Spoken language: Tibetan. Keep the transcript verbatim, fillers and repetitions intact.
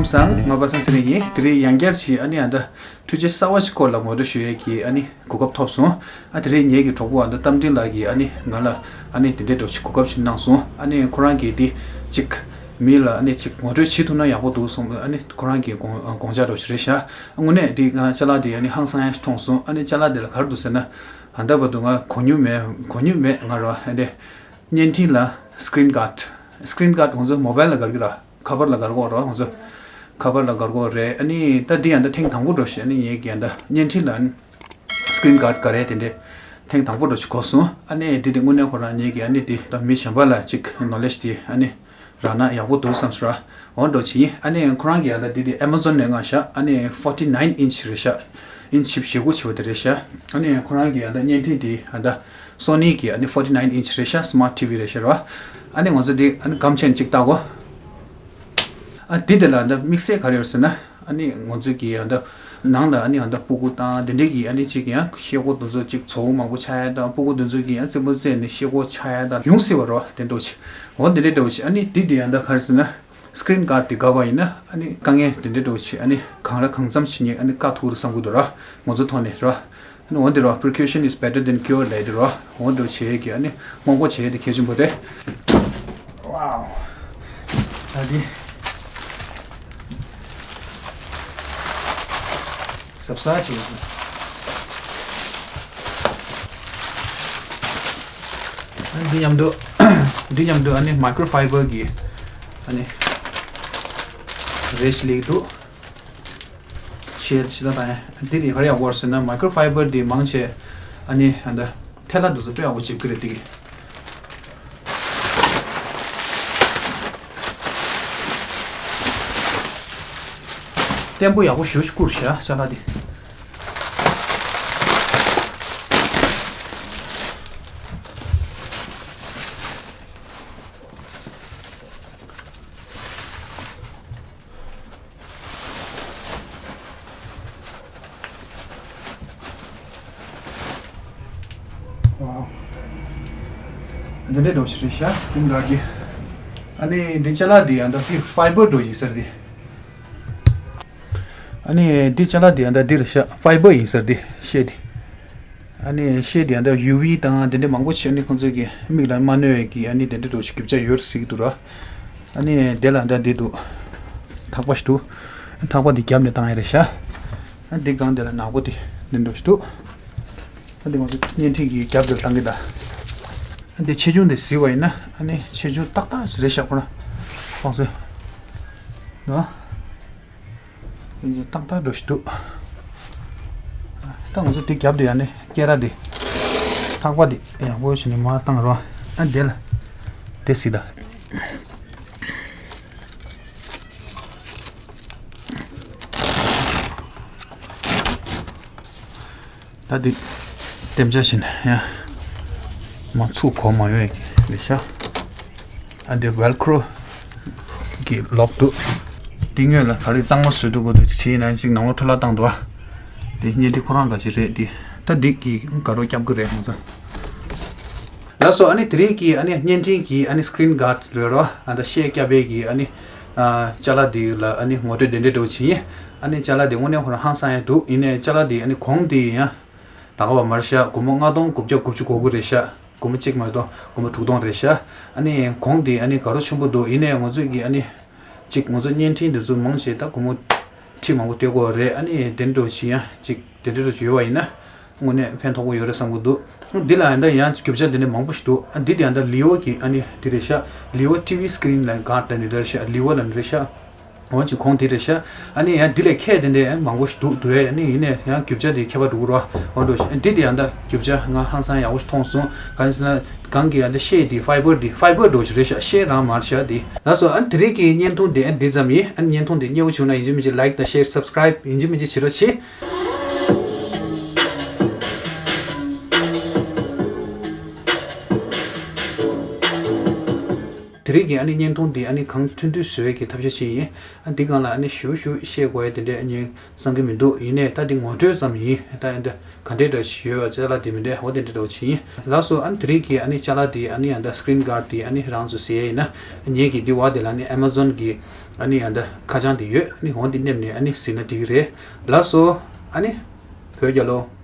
སང་ང་པ་སངས་ཚེ་རིང་ཡིན། དེ་རིང་ཡང་བསྐྱར་ཞིག་ཨ་ནི་ཨ་ད་འཕྲུལ་ཆས་གསར་བ་ཞིག་སྐོར་ལ་ངོ་སྤྲོད་ཞུ་ཡས་ཀྱི་ཨ་ནི་གོ་སྐབས་ཐོབ་སོང་། ཨ་དེ་རིང་ངེད་ཀྱི་གྲོགས་པོ་ཨ་ད་རྟ་མགྲིན་ལགས་ཀྱིས་ཨ་ནི་ང་ལ་ཨ་ནི་དེ་འདྲའི་འདྲ་ཞིག་གོ་སྐབས་ཤིག་གནང་སོང་། ཨ་ནི་ཁོ་རང་གིས་དེ་ཅིག་མི་ལ་ཨ་ནི་ཅིག་ངོ་སྤྲོད་བྱེད་ཐུབ་ན་ཡག་པོ་འདུག་གསུངས། ཨ་ནི་ཁོ་རང་གི་དགོངས་དགོངས་འཆར་འདྲ་ཞིག་རེད་ཤག་དངོས་གནས་དེ་ང་ཅ་ལག་དེ་ཨ་ནི་ཧང་སང་ཡ་ཞིག་མཐོང་སོང་། ཨ་ནི་ཅ་ལག་དེ་ལ་ག་རེ་འདུག་ཟེར་ན། ཨ་ད་བར་དུ་ང་གོ་མྱོང་མེད། གོ་མྱོང་མེད། ང་རོ་ཨ་ནི་བརྙན་འཕྲིན་ལ་screen guard, screen guard ང་ཚོ་མོ་བལ་ལ་སྒར་གི་ར། ཁ་པར་ལ་སྒར་གོ་ར། ང་ཚོ་ཁ་པར་ལ་སྒར་གོ་རེད། ཨ་ནི་ད་འདི་ཡང་ད་ཐེངས་དང་པོ་འགྲོ་ཞེས་ཨ་ནི་ངེད་ཀྱི་ཡང་ད་བརྙན་འཕྲིན་ལ་screen guard ག་རེ་དེ་འདྲས་ཐེངས་དང་པོ་འགྲོ་ཞིག་གོ་སོང་། ཨ་ནི་འདི་དེ་དངོས་གནས་ཁོ་རང་ངེད་ཀྱི་ཨ་ནི་དེ་ད་མི་གཞན་པ་ལ་ཅིག་knowledge དེ་ཨ་ནི་རག་ན་ཡག་པོ་འདུག་བསམ་སོང་ར། འོ་འགྲོ་ཆི་ཡིན། ཨ་ནི་ཁོ་རང་གི་ཡང་ད་འདི་དེ་Amazon ནས་མངགས་ཤག་ཨ་ནི་forty nine inch རེད་ཤག inch བཞི་བཅུ་ཞེ་དགུ་ཆེ་བ་དེ་རེད་ཤག་ཨ་ནི་ཁོ་རང་གི་ཡང་ད་བརྙན་འཕྲིན་དེ་ཡང་ད་Sony གི་ཨ་ནི་forty nine inch རེད་ཤག smart T V རེད་ཤག་ར། ཨ་ནི་ང་ཚོ་འདི་ཨ་ནི་སྒམ་ཆེན་གཅིག་བཏགས་གོ། ཨ་འདི་དེ་ལ་ཡང་ད་དམིགས་བསལ་ག་རེ་ཡོད་ཟེར་ན། ཨ་ནི་ང་ཚོ་གི་ཡང་ད་ནང་ལ་ཨ་ནི་ཡང་ད་སྤུ་གུ་དང་དེ་འདྲས་ཀྱི་ཨ་ནི་ཅིག་ཡང་ཤེལ་སྒོ་དེ་ཚོ་ཅིག་བཙོག་པ་མང་པོ་ཆགས་ཡ་དང་། སྤུ་གུ་དེ་ཚོ་གི་ཡང་རྩེད་མོ་རྩེས་ནས་ཤེལ་སྒོ་ཆགས་ཡ་དང་ཡོང་སྲིད་པ་ར། དེ་འདྲ་ཅིག་འོ་དེ་འདྲས་འདྲ་ཅིག་ཨ་ནི་འདི་དེ་ཡང་ད་ག་རེ་ཟེར་ན། screen guard དེ་དགའ་བ་ཡིན་ན་ཨ་ནི་དཀའ་ངལ་དེ་འདྲས་འདྲ་ཅིག་ཨ་ནི་གང་ལ་གང་འཚམ་ཞིག་ངས་ཨ་ནི་བཀག་ཐུབ་རེད་བསམ་གི་འདུག་ར། ང་ཚོ་ཐོག་ནས་ར། ཨ་ནི་འོ་འདི་ར། Precaution is better than cure ལབ་དེ་ར། འོ་འདི་བྱེད་ཀྱི་ཨ་ནི་སྔོན་འགོག་བྱེད་དེ་གལ་ཆེན་པོ་རེད། Wow. ད་འདི་གཟབ་གཟབ་བྱེད་དགོས། ཨ་འདི་མཉམ་དུ། འདི་མཉམ་དུ་ཨ་ནི་microfiber གི་ཨ་ནི་རེ་ཞིག་ལེགས་འདུག་ཆེ་ཆེ་ད་ད་ཡ། འདི་དེ་ག་རེ་ཡག་པོ་ཟེར་ན། microfiber དེ་མང་ཆེ་ཨ་ནི་ཨ་ད་ཐལ་ལ་དེ་ཚོ་དཔེ་ཡག་པོ་འཇིབ་ཀྱི་རེད། དེ་གི་བརྟན་པོ་ཡག་པོ་ཞེ་པོ་ཅིག་བསྐུར་ཤག་ཅ་ལག་དེ། Wow. འདི་འདྲའི་འདྲ་ཞིག་རེད་ཤག screen guard གི། ཨ་ནི་འདི་ཅ་ལག་འདི་ཡང་ད་འདི་fiber འདྲ་ཞིག་ཟེར་འདི། ཨ་ནི་འདི་ཅ་ལག་འདི་ཡང་ད་འདི་རེད་ཤག fiber ཡིན་ཟེར་འདི་ཤེལ་འདི། ཨ་ནི་ཤེལ་འདི་ཡང་ད་UV དང་དེ་འདྲ་མང་པོ་ཞིག་ཨ་ནི་ཁོང་ཚོས་ཀྱི་མིག་ལ་མ་གནོད་ཀྱི་ཨ་ནི་དེ་འདྲ་འདྲ་ཞིག་རྒྱུ་ཆ་ཡོད་ཟེར་གྱི་འདུག་ར། ཨ་ནི་དེ་ལ་ད་འདི་འདུག་ཐག་པ་ཞིག་འདུག་ཐག་པ་འདི་རྒྱབ་ནས་བཏང་ཡ་རེད་ཤག་ཨ་འདི་སྒང་འདི་ལ་ནག་པོ་འདི་འདི་འདྲ་ཞིག་འདུག་ཨ་འདི་ང་ཚོ་བརྙན་འཕྲིན་གྱི་རྒྱབ་འདི་ལ་བཏང་གི་ད། ཨ་འདི་ཆེ་ཆུང་འདི་གཟིགས་པ་ཡིན་ན་ཨ་ནི་ཆེ་ཆུང་ཏག་ཏག་ཞིག་རེད་ཤག་ཁོ་ན་ཁོང་ཚོས་ནོ། ཏག་ཏག་འདྲ་ཞིག་འདུག་ད་ང་ཚོ་དེ་རྒྱབ་དུ་ཡང་ནི་སྐེ་ར་དེ་ཐག་པ་དེ་ཡག་པོ་བྱས་ནས་མར་བཏང་རོགས། ཨ་དེ་ལ་དེ་སྲིད་ད། ད་འདི་དེམ་ཅག་བྱས་ནས་ཡང་མ་ཚུགས་གོ་མ་ཡོང་ཡག་གི་རེད་ཤག་ཨ་འདི་velcro གི་ལོག་འདུག་འདི་སྔོན་ལ་ག་རེ་གཙང་མ་བཟོས་འདུག་གོ་འདུག་ཅིག་བྱས་ན་ཅིག་ནང་ལོགས་འཕྲོ་བརླག་བཏང་འདུག་ཨ་འདི་བརྙན་འཕྲིན་ཁོ་རང་ག་ཅིག་རེད། འདི་ད་འདི་གི་དགའ་རོགས་སྐྱབས་ཀྱི་རེད་ང་ཚོ། ལགས་སོ། ཨ་ནི་དེ་རིང་གི་ཨ་ནི་བརྙན་འཕྲིན་གྱི་ཨ་ནི་screen guard རེད་རོ། ཨ་ད་ཤེལ་རྒྱབ་པའི་གི་ཨ་ནི་ཨ་ཅ་ལག་འདི་ལ་ཨ་ནི་ངོ་སྤྲོད་དེ་འདྲ་འདྲ་བོ་བྱས་ཡིན། ཨ་ནི་ཅ་ལག་འདི་དངོས་གནས་ཁོ་རང་ཧང་སང་ཡག་འདུག་ཡིན་ནའི་ཅ་ལག་འདི་ཨ་ནི་གོང་འདི་ཡང་ད་ག་བ་མར་ཤག་སྒོར་མོ་ལྔ་སྟོང་དགུ་བརྒྱ་དགུ་བཅུ་གོ་དགུ་རེད་ཤག་སྒོར་མོ་གཅིག་མ་གཏོགས་སྒོར་མོ་དྲུག་སྟོང་རེད་ཤག་ཨ་ནི་གོང་འདི་ཨ་ནི་དགའ་རོགས་ཆེན་པོ་འདུག་ཡིན་ནའི་ང་ཚོས་ཀྱི་ཨ་ནི་གཅིག་ང་ཚོ་བརྙན་འཕྲིན་འདི་ཚོ་མང་ཆེ་ད་སྒོར་མོ་ཁྲི་མང་པོ་སྤྲད་དགོས་རེད། ཨ་ནི་དེ་འདྲ་བྱེད་ཡ་གཅིག་དེ་འདྲ་བྱེད་ཡོད་པ་ཡིན་ན་དངོས་གནས་ཕན་ཐོགས་པོ་ཡོད་རེད་བསམ་གྱི་འདུག་འདི་ལ་ཡང་ད་ཡང་རྒྱུ་ཆ་འདི་འདྲ་མང་པོ་ཞིག་འདུག་འདི་དེ་ཡང་ད་Leo གི་ཨ་ནི་འདི་རེད་ཤག Leo T V screen ལ་གང་ལྟ་ནི་རེད་ཤག Leo ལ་ནི་རེད་ཤག་འོན་ཅིག་གོང་འདི་རེད་ཤག་ཨ་ནི་ཡང་འདི་ལས་ཁྱད་དེ་འདྲ་ཡང་མང་པོ་ཞིག་འདུག་འདུག་ཨ་ནི་ཡིན་ནས་ཡང་རྒྱུ་ཆ་དེ་ཁྱད་པར་འགྲོ་གི་རེད་བ། འོ་འདྲ་ཞིག་འདི་དེ་ཡང་ད་རྒྱུ་ཆ་ང་ཧང་སང་ཡག་པོ་ཞིག་མཐོང་སོང་། གང་ཡིན་ཟེར་ན། གང་གི་ཨ་འདི་ཤེལ་འདི་fiber འདི་fiber འདྲ་ཞིག་རེད་ཤག་ཤེལ་རང་མ་རེད་ཤག་འདི། ལགས་སོ། ཨ་ནི་དེ་རིང་གི་བརྙན་ཐུང་འདི་ཨ་འདི་ཙམ་ཡིན། ཨ་ནི་བརྙན་ཐུང་འདི་མཉེས་པོ་བྱུང་ན་ཡིན་གཅིག་མིན་གཅིག་like དང་share subscribe ཡིན་གཅིག་མིན་གཅིག་བྱེད་རོགས་གྱིས། དེ་རིང་གི་ཨ་ནི་བརྙན་ཐུང་འདི་ཨ་ནི་གང་ཐུང་ཐུང་བཟོ་ཡས་ཀྱི་ཐབས་ཤེས་ཤིག་ཡིན། ཨ་འདི་སྒང་ལ་ཨ་ནི་ཞུ་ཞུ་བཤད་དགོས་ཡས་དེ་འདྲས་ཨ་ནི་བསམ་གྱི་མི་འདུག་ཡིན་ནའི་ད་འདི་ངོ་སྤྲོད་ཙམ་ཡིན། ད་ཨ་འདི་ག་འདྲས་འདྲ་ཞིག་ཡོད་པ་ཅ་ལག་འདི་མི་འདྲས་འོ་དེ་འདྲས་འདྲ་བོ་ཅིག་ཡིན། ལགས་སོ། ཨ་ནི་དེ་རིང་གི་ཨ་ནི་ཅ་ལག་འདི་ཨ་ནི་ཨ་འདི་སི་ཀི་རིན་གྷར་འདི་ཨ་ནི་རང་ཚོ་གཟིགས་ཡས་ཡིན་ན། ངེད་ཀྱི་འདི་བ་དེ་ལ་ཨ་ནི་ཨེ་མ་ཛོན་གི་ཨ་ནི་ཨ་འདི་ཁ་བྱང་འདི་ཡོད། ཨ་ནི་འོ་འདི་སླེབས་ནས་ཨ་ནི་གཟིགས་ན་འགྲིག་གི་རེད། ལགས་སོ། ཨ་ནི་བོད་རྒྱལ་ལོ།